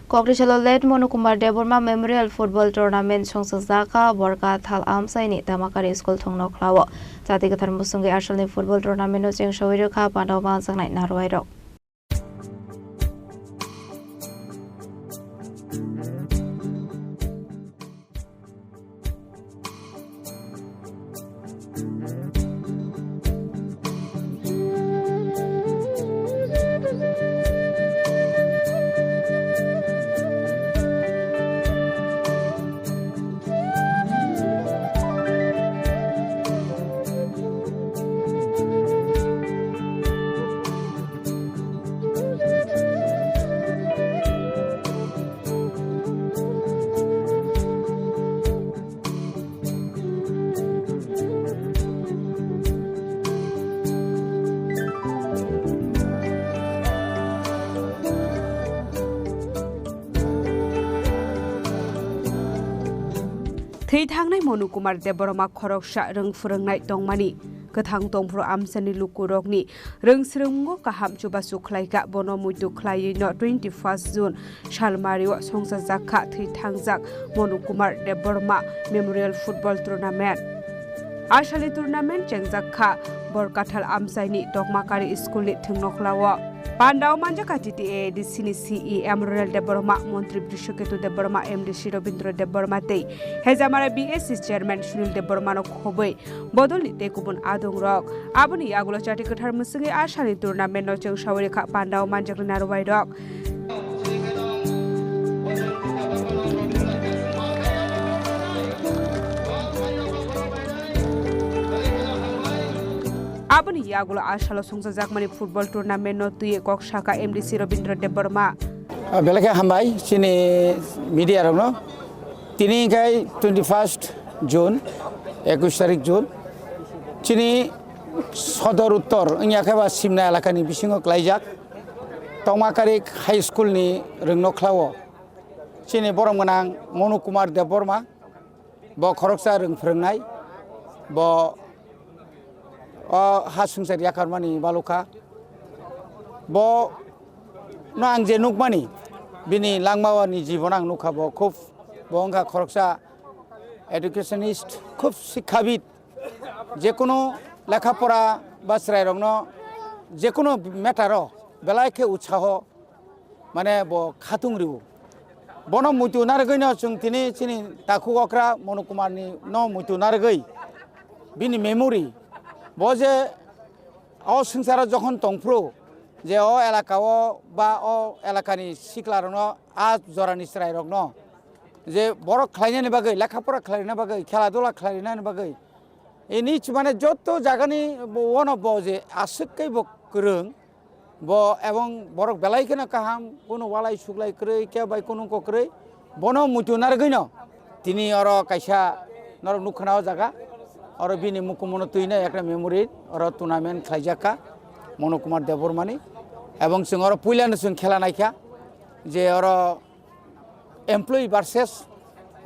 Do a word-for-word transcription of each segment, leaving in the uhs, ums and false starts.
Kokrisalo Late Monu Kumar Debbarma Memorial Football Tournament songchakjak kha Borkathal Amchaini Tamakari School thwngno khlao. Chati kwthar mwswngwi asalni football tournament no chengsawi rwkha pandao manjaknai narwai rok. Thwi thangnai Monu Kumar Debbarma khoroksa rwng phwrwngnai tongmani kwthang tongphuru amchaini lukurokni rwng swrwngmungo kaham chubachu khlaikha. Bono muitu khlaiwi no twenty first June salmario songchajak kha thwi thangjak Monu Kumar Debbarma Memorial Football Tournament. Asalni tournament chengjak kha Borkathal Amchaini Tokmakari School ni thwngnokhla-o. Pandao manjakha T T A A D C ni C E M Ronel Debbarma, Montri Brishoketu Debbarma, M D C Robindra Debbarma tei Hejamara B S C Chairman Sunil Debbarma no khobwi bodolni tei kubun adongrok. Aboni yagulo chati kwthar mwswngwi a salni tournament no chwng sawi rwkha pandao manjaknai narwai rok. Aboni yagulo a salo songchajakmani football tournament no twiwi kok sakha M D C Robindra Debbarma. Belai khe hambai chini media rokno. Tini khe twenty first June, ekush tarik June. Chini sodor uttor wngya khe ba Simna elakani bisingo klaijak Tongmakarik High School ni rwngnokhla-o chini borom gwnang Monu Kumar Debbarma, bo khoroksa rwng phwrwngnai, bo o ha swngchar yakarmani balukha. Bo no ang je nukmani, bini langmao ni jibon ang nukha, bo khub, bo wngkha khoroksa educationist, khub sikkhabid, jekunu lekha pora ba chwrairokno jekunu matter o belai khe utsaho, mane bo khatung rwo. Bono muitu narwgwino chwng tini chini takhuk okra Monu Kumar ni no muitu narwgwi bini memory bo je o swngcharo jokhon tongphuru je o elaka o ba o elakani sikla rokno a jorani chwrairokno je borok khlainani bagwi, lekha pora khlaina bagwi, khela dula khlainani bagwi, ini chumane joto jagani bo, ono bo je aswk khe bo kwrwng, bo ebong borok belai kheno kaham, kunu walai suklai kwrwi, khe bai kunu ko kwrwi, bono muitu narwgwino tini oro kaisa norok nukha na o jaga, oro bini mukumono twino ekta memory oro tournament khlaijak kha Monu Kumar Debbarmani, ebong chwng oro puilano chwng khela naikha je oro employee versus,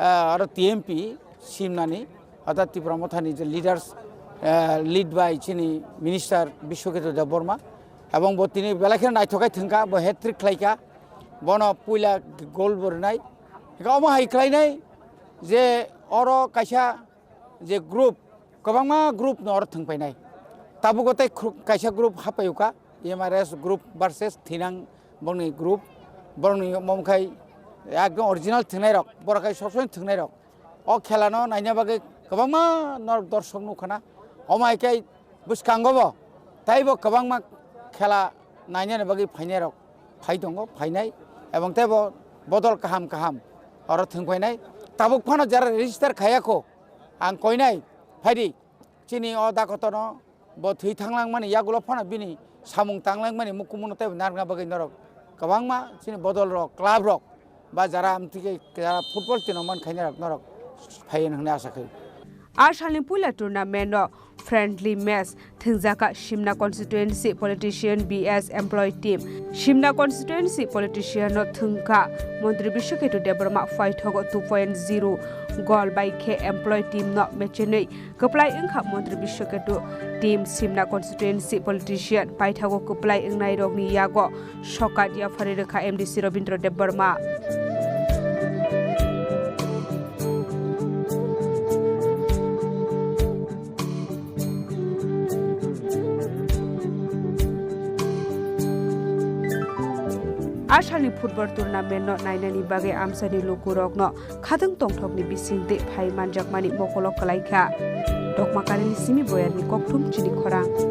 ah, aro T M P simnani, orthat Tipra Mothani je leaders, ah, lead by chini Minister Biswaketu Debbarma, ebong bo tini belai kheno naithokai thwngkha, bo hat-trick khlaikha, bono puila goal bo rwnai. Hingkhe omo hai khlainai je oro kaisa je group, kwbangma group no oro thwng painai. Tabuk o tei khru-, kaisa group hapai o kha, M R S group versus Thinang bongni group, borokni omo khai ekdom original thwngnai rok, borok khai sob somoi thwngnai rok. O khela no naina bagwi kwbangma norok dorshok nukha na. Omo hai khe bwskango bo taibo kwbangma khela nainani bagwi phainai rok phai tongo, phainai, ebong teibo bodol kaham kaham oro thwng phainai. Tabuk phano jara register khaiya kho, ang koinai, phaidi, chini o dakotono bo thwi thanglangmani yagulo phano bini samung tanglangmani mukumungno teibo narwkna bagwi norok kwbangma chini bodol rok, club rok ba jara amtwi khe jara football tino man khainai rok norok phai hwnwi asa khai. A salni puila tournament no friendly match thwngjakha Simna constituency politician B S employee team. Simna constituency politician no thwngkha Montri Biswaketu Debbarma paithago two point zero goal bai khe employee team no mechenwi kwplai wngkha Montri Biswaketu team. Simna constituency politician paithago kwplai wngnai rokni yago sokat yaphari rwkha M D C Robindra Debbarma. A salni football tournament no nainani bagwi amchaini lukurokno khatwng tongthokni bisingtwi phai manjakmani mokolo kwlaikha. Dokma Karini simi Boyarni kokthum chini khorang.